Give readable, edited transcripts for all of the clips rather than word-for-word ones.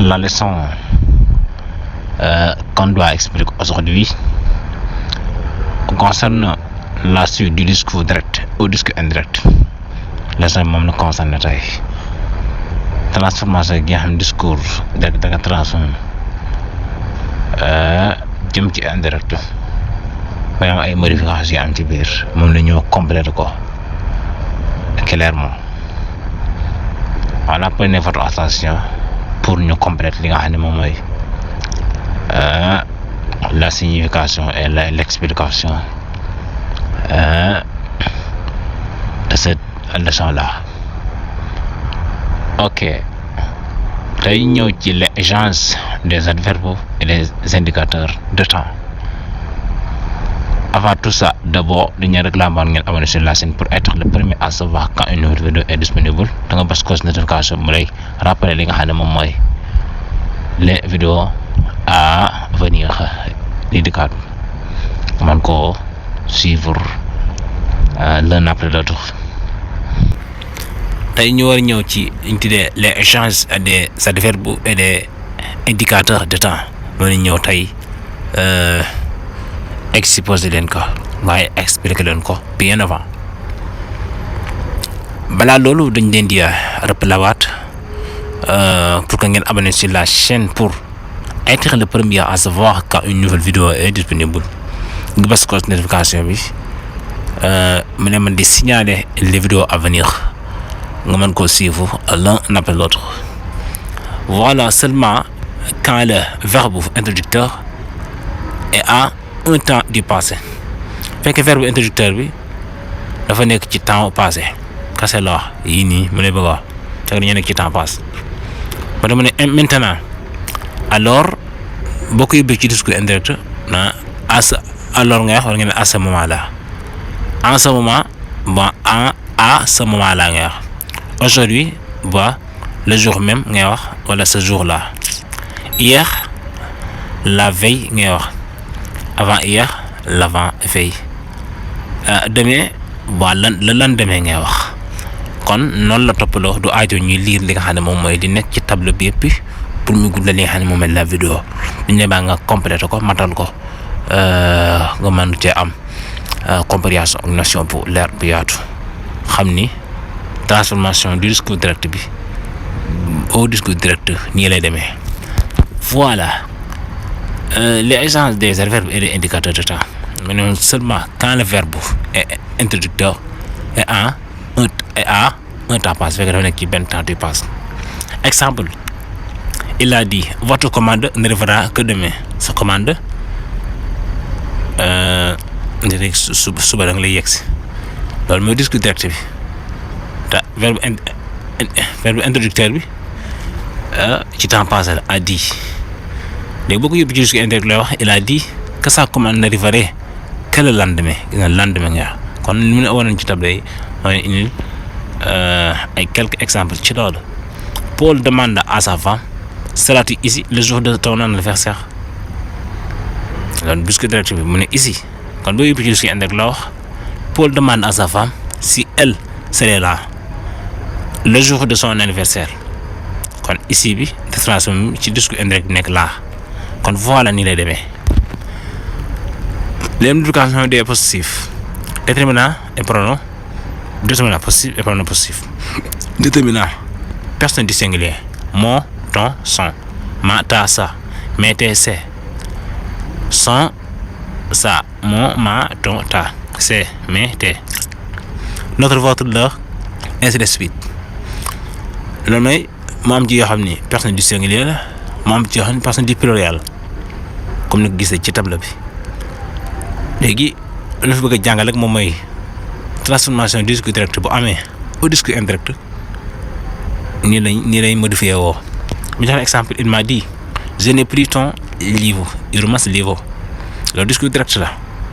la leçon qu'on doit expliquer aujourd'hui concerne la suite du discours direct au discours indirect. Leçon moom la concerne tey transformation gi nga xam discours direct da nga transformé jëm ci indirect ba am ay modifications yi am ci biir moom la ñëw compléter ko clairement. Voilà, prenez votre attention pour ñu compléter li nga xam ne moom mooy la signification et l'explication de cette leçon-là. Ok, tey ñëw ci l'échange des adverbes et des indicateurs de temps. Avant tout ça, d'abord dañuy réclamer ngeen abonné sur la chaîne pour être le premier à savoir quand une nouvelle vidéo est disponible. Da nga bës cloche notification mu lay rappeler li nga xam ne moom mooy les vidéos à venir di dikkaat man ko suivre l'un après l'autre. Tey ñu war ñëw ci ñu tuddee les échanges des adverbes et des indicateurs de temps loolu ñëw tey exposé leen ko waaye expliqué leen ko bien avant. Balaa loolu dañ leen di rappeler waat pour que ngeen abonné sur la chaîne pour être le premier à savoir quand une nouvelle vidéo est disponible. Nga bës cloche notification bi mu ne man di signaler les vidéos à venir nga mën koo suivre l'un après l'autre. Voilà, seulement quand le verbe introducteur est à un temps du passé. Fekk verbe introducteur bi dafa nekk ci temps passé kase la wax yii nii mu ne bëgg a wax fekk dañu nekk ci temps passé ba dama ne maintenant alors boo ko yóbbee ci discours indirect na alors nga wax wala nga ne à ce moment là, en ce moment bon à ce moment là nga wax aujourd'hui ba le jour même ngay wax wala ce jour là, hier la veille ngay wax avant hier l'avant-veille, demain ba le lendemain ngay wax. Kon noonu la toppaloo du aajo ñuy lire li nga xam ne moom mooy di nekk ci tableau bi yëpp pour mu guddal li nga xam ne moom mooy la vidéo duñ ne baa nga compléter ko matal ko nga mën cee am compréhension ak notion bu leer bu yaatu xam ni transformation du discours direct bi au discours direct nii lay demee. Voilà. Les échanges des adverbes et des indicateurs de temps. Mais seulement quand le verbe est introducteur et à un temps passé, fait que dafa nekk ci benn temps du passé. Exemple, il a dit votre commande ne arrivera que demain. Sa commande suba da nga lay yegsi loolu mooy discours direct bi te verbe introducteur bi ci temps passé la a dit. léegi boo ko yóbbu ci discours indirect lay wax il a dit que sa commande n'arriverait que le lendemain nga lendemain nga kon li mu ne woon ci tableau yi mooy indi ay quelques exemples ci loolu. Paul demande à sa femme seras-tu ici le jour de ton anniversaire. loolu discours direct bi mu ne ici kon boo yóbbu ci discours indirect la wax Paul demande à sa femme si elle serait là le jour de son anniversaire kon ici bi transformé ci discours indirect nekk là. Kon voilà nii lay demee. Les modifications des possessifs déterminants et pronoms déterminant possessif et pronom possessif. Déterminant personne du singulier mon, ton, son, ma, ta, sa, mes, tes, c'est, son, sa, mon, ma, ton, ta, c'est, mes, tes, notre, votre, leur, ainsi de suite. Loolu mooy maam ji yoo xam ni personne du singulier la maam ji yoo xam ni personne du pluriel comme ni ko gisee ci tableau bi. Léegi lu fi bëgg a jàngal rek moom mooy transformation du discours direct bu amee au discours indirect nii lay modifié woo. mu jox exemple il m'a dit je n'ai pris ton livre il ramasse livre loolu discours direct la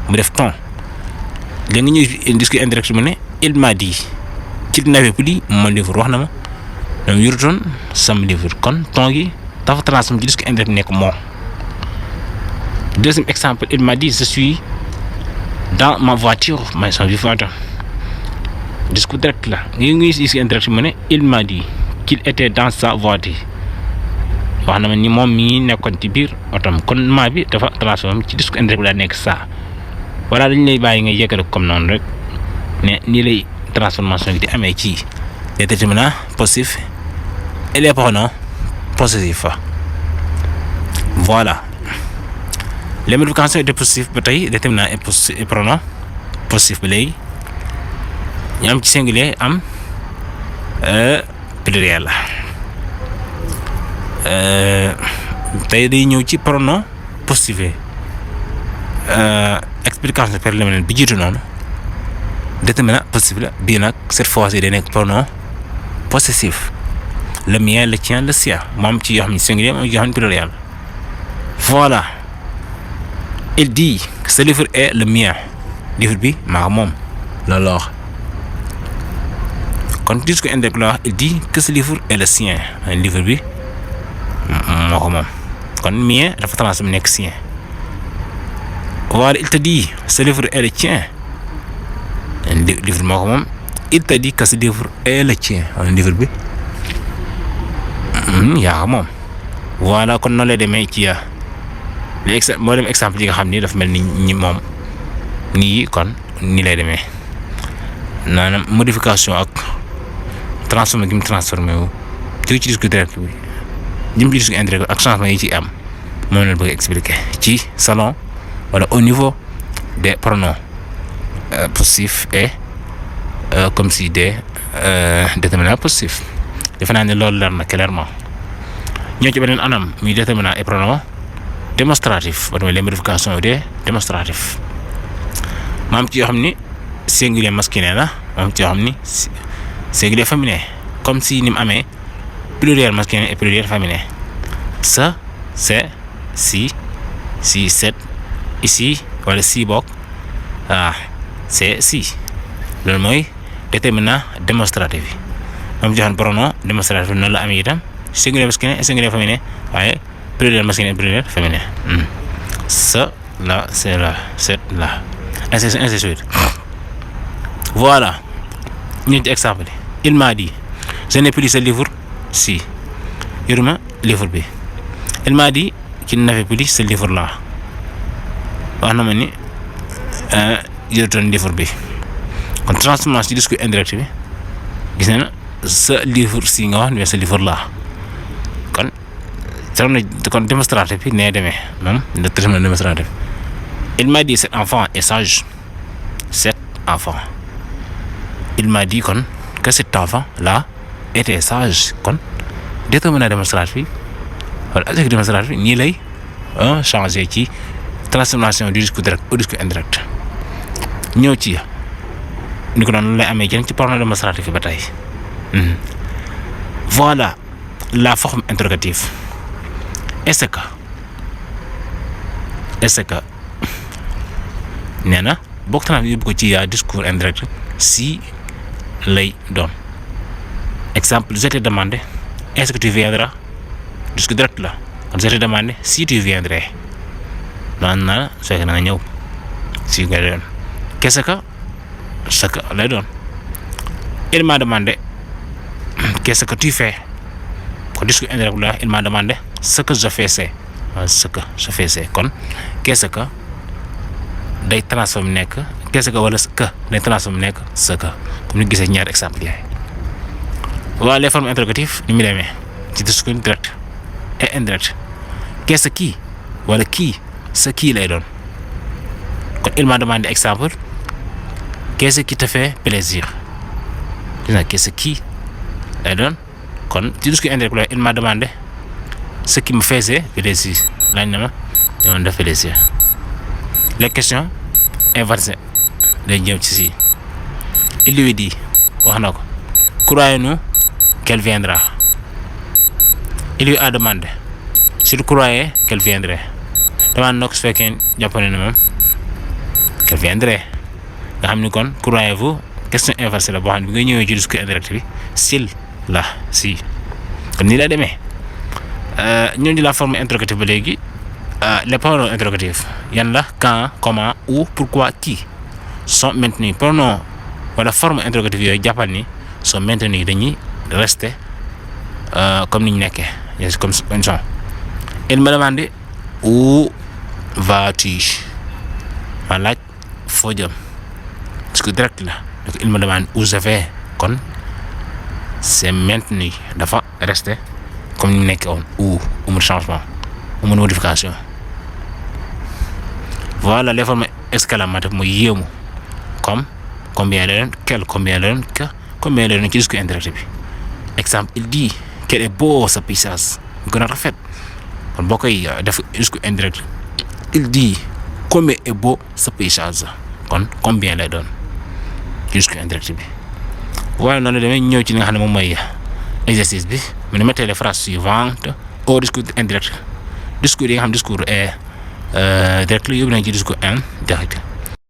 mu def ton. Léegi ñuy discours indirect mu ne il m'a dit qu'il n'avait plus mon livre wax na ma dama yorutoon sama livre kon ton gi dafa transformé ci discours indirect nekk moo. Deuxième exemple il m'a dit je suis dans ma voiture mais sans voiture discours direct la ngi discours indirect mu ne il m'a dit qu'il était dans sa voiture wax na ma ni moom mii nekkoon ci biir otom kon maa bi dafa transformé ci discours indirect bi daa nekk ça voilà dañ lay bàyyi nga yëkkale comme noonu rek ne nii lay transformation bi di amee ci les déterminants positifs et les pronoms possessifs. Voilà les modifications étaient positives ba tey déterminant et pronom positif ba léegi ñu am ci singulier am pluriel tey day ñëw ci pronom positif explication préliminaire bi jiitu noonu déterminant positif la bii nag cette fois-ci day nekk pronom possessif le mien le tien le sien moom ci yoo xam ne singulier moom yoo xam ne pluriel. Voilà il dit que ce livre est le mien livre bi maa ko moom loolu la wax kon discours indirect la wax il dit que ce livre est le sien livre bi moo ko moom kon mien dafa transformé nekk sien. Voilà il te dit ce livre est le tien livre moo ko moom il te dit que ce livre est le tien livre bi yaa ko moom. Voilà kon noonu lay demee ci moo dem exemple yi nga xam ni dafa mel ni ñi moom nii kon nii lay demee maanaam modification ak transformé gi mu transformé wu jóge ci discours direct bi jëm ci discours indirect ak changement yi ci am moom la bëgg expliquer ci salon wala au niveau des pronoms positifs et comme si des déterminants positifs defe naa ne loolu leer na clairement. ñoo ci beneen anam muy déterminant et pronom démonstratif ba tamit les modifications des démonstratifs maam ci yoo xam ni singulier masculin la maam ci yoo xam ni singulier féminin comme si ni mu amee pluriel masculin et pluriel féminin ça c'est si c'est ici wala si bokk c'est si loolu mooy déterminant démonstratif yi maam ci yoo xam ne pronom démonstratif noonu la amee itam singulier masculin et singulier féminin waaye pluriel masculin et pluriel féminin ça là c'est là c'est là ainsi de suite. Voilà ñu ci exemple il m'a dit je n'ai plus ce livre si yoruma livre bi il m'a dit qu'il n'avait plus ce livre là wax na ma ni yorutoon livre bi kon transformation ci discours indirect bi gis na ce livre si nga wax mais ce livre là kon démonstratif bi nee demee moom le traitement démonstratif il m'a dit cet enfant est sage cet enfant il m'a dit kon que cet enfant là était sage kon déterminant démonstratif bi wala adjectif démonstratif bi nii lay changer ci transformation du discours direct au discours indirect ñëw ci ni ko noonu lay amee jën ci pronom démonstratif bi ba tey. Voilà la forme interrogative. Est-ce que nee na bokk naa yóbbu ko ci discours indirect si lay doon exemple je t'ai demandé est-ce que tu viendras discours direct la kon je t'ai demandé si tu viendrais naan na su fekkee na nga ñëw si nga doon qu'est-ce que ce que lay doon il m'a demandé qu'est-ce que tu fais kon discours indirect la il m'a demandé ce que je fais c'est ce que je fais c'est kon qu'est-ce que day transforme nekk qu'est-ce que wala que day transforme nekk ce que comme ni gisee ñaari exemple yaay. Voilà les formes interrogatives ni mu demee ci discours direct et indirect qu'est-ce qui wala qui ce qui lay doon kon il m'a demandé exemple qu'est-ce qui te fait plaisir gis nga qu'est-ce qui lay doon kon ci discours indirect la il m'a demandé ce qui me faisait plaisir laaj na ma ñoo def plaisir. Les questions inversées day ñëw ci si il lui dit wax na ko croyez-nous qu'elle viendra il lui a demandé s'il croyait qu'elle viendrait demande na ko su fekkee jàpp na ne moom qu'elle viendrait nga xam ni kon croyez-vous question inversée la boo xam ne bi nga ñëwee ci discours indirect bi s'il la si kon nii la demee ñoo di la forme interrogative ba léegi. Les pronoms interrogatifs yan la quand comment où pourquoi qui sont maintenus pronoms wala forme interrogative yooyu jàppal ni sont maintenus dañuy rester comme ni ñu nekkee comme ils sont il me demandait où vas-tu. ma laaj foo jëm parce que direct la donc il me demande où je vais kon c'est maintenu dafa rester comme ni mu nekkee woon où amul changement amul modification. Voilà les formes exclamatives mooy yéemu comme combien la doon quel combien la doon que combien la doon ci discours indirect bi. Exemple il dit quel est beau ce paysage mu gën a rafet kon boo koy def discours indirect il dit combien est beau ce paysage kon combien lay doon ci discours indirect bi. waaye noonu damay ñëw ci li nga xam ne moom mooy exercice bi mu ne mettez les phrases suivantes au discours indirect discours yi nga xam discours est direct la yóbbu nañ ci discours indirect.